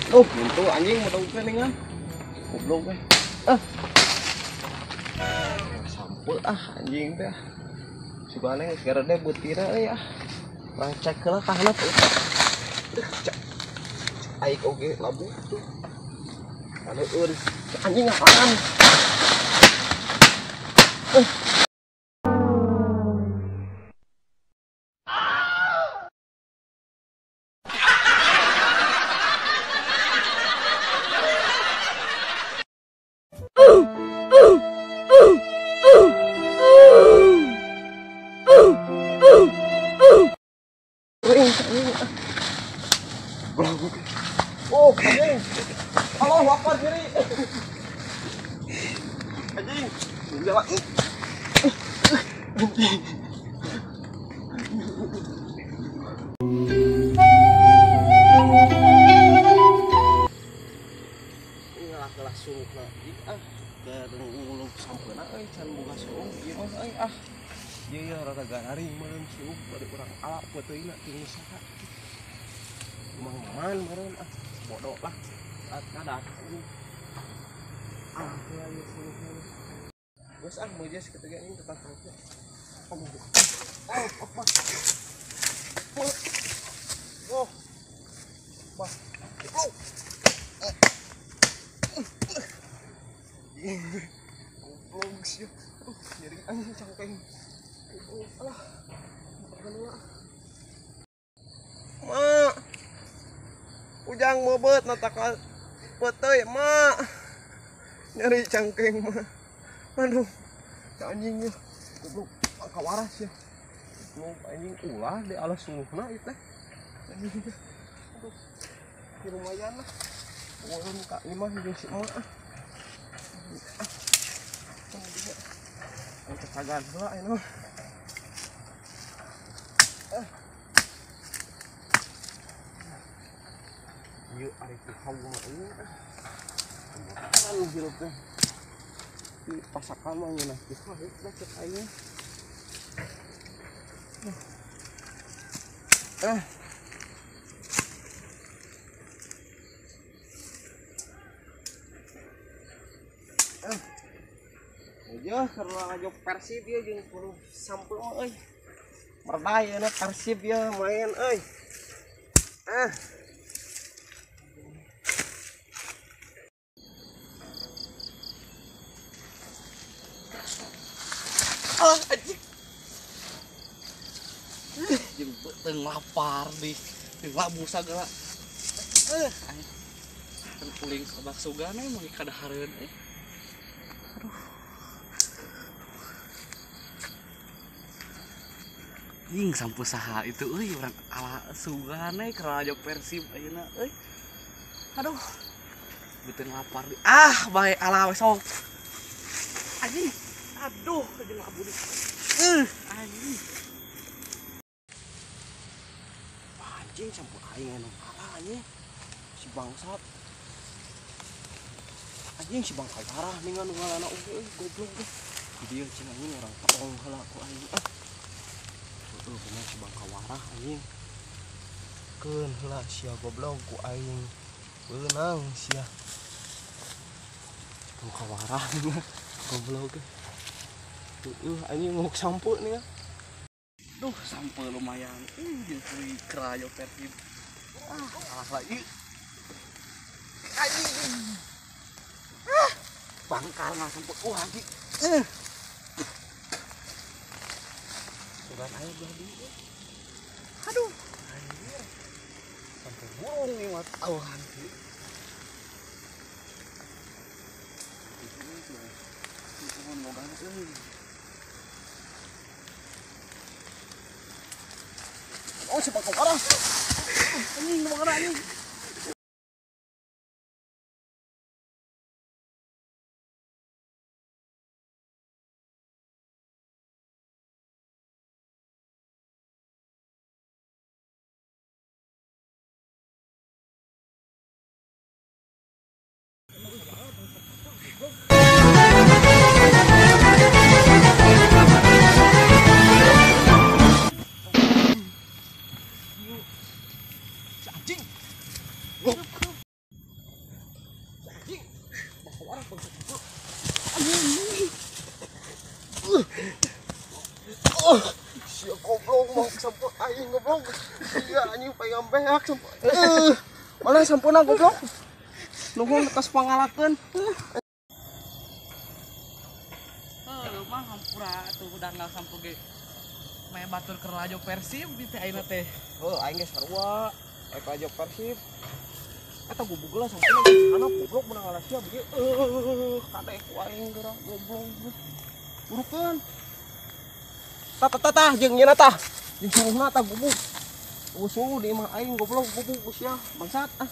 Oh, pintu anjing mau dong keningan. Goblok eh. Ah. Sampe ah anjing teh. Sugane geus garede beutira euy ah. Urang cek heula ka handap. Cek. Aik oge labu tuh. Aleueun. Anjing apaan? Oh, anjing. Allahu Akbar nyeri. Anjing, jalan. Anjing. Ngalah-ngalah suluhna ah, keur sampeuna euy can boga suruh ieu mah euy ah. Ieu ya rada gararing meureun suruh bari urang ala peuteuyna ti saha. Mang maman meureun ah, bodoh lah. Kada anjing. Ah, ieu suluhna. Geus ah meujeuh kitu ge anjing tetap aja. Oh, oh, oh. Oh. Bah. Oh. Goblok sih. Aduh, nyeri anjing cangkeng. Alah. Ma. Ujang meubeut nataka peuteuy, Ma. Nyeri cangkeng, Ma. Aduh. Anjing ya. Goblok kawaras ya. Goblok anjing ulah di alas suluhna ieu teh. Anjing. Aduh. Lumayan lah. Urang ka imah jeung si emak ah. Ah. Cagan heula ayeuna mah. Ieu ari hawa ieu. Kan hirup teh. Di pasakan mah ngeunah kitu teh cek aing. Ya karena ngajok Persib ya jeung kudu sampeu euy. Merdai ayeuna Persib ya main euy. Ah. Ah, anjing. Jeung beuteung lapar di jeung labu sagala. Anjing. Kan puling ka baksugana mun kadahareun euy. Aduh. Anjing sampo saha itu euy urang ala sugane keur aja Persib ayeuna euy. Aduh. Beuteung lapar di. Ah, bae ala we sok. Anjing. Aduh, jeung labu di. Anjing. Anjing sampo aing anu ala anjing. Si bangsat. Anjing si bangkai parah ningan ngalana oge euy goblok teh. Di dieu cenah anjing urang tong heula ku aing ah. Bener si bangka warah anjing. Keun heula sia goblok ku aing. Beunang sia. Bangka warah goblok. Heueuh anjing ngok sampo nih. Duh, sampo lumayan. Jeung kuy kerayo Persib. Ah, kalah lagi. Anjing. Ah, bangkar nggak sampo. Anjing. Sugan air belah di. Aduh, anjir. Sampai burung nih mat. Oh, anjir. Oh, si bangkok parah. Anjing, mau kena anjing. Sia goblok mau sampo aing goblok. Sia anjing pengen beak sampo. Mana sampona goblok. Nuhun atas pangalakeun. Heuh mah hampura atuh udah nggak sampo ge. Meh batur keur lalajo Persib di teh ayeuna teh. Heuh aing ge sarua. Rek lalajo Persib. Eta gubug lah sampona sana goblok meunang ngalah sia bieu. Kade ku aing geura goblok. Burukeun. Tah tah tah jeung nyeuna tah. Jeung suruhna tah gubug. Usuh di imah aing goblok gubug sia bangsat ah.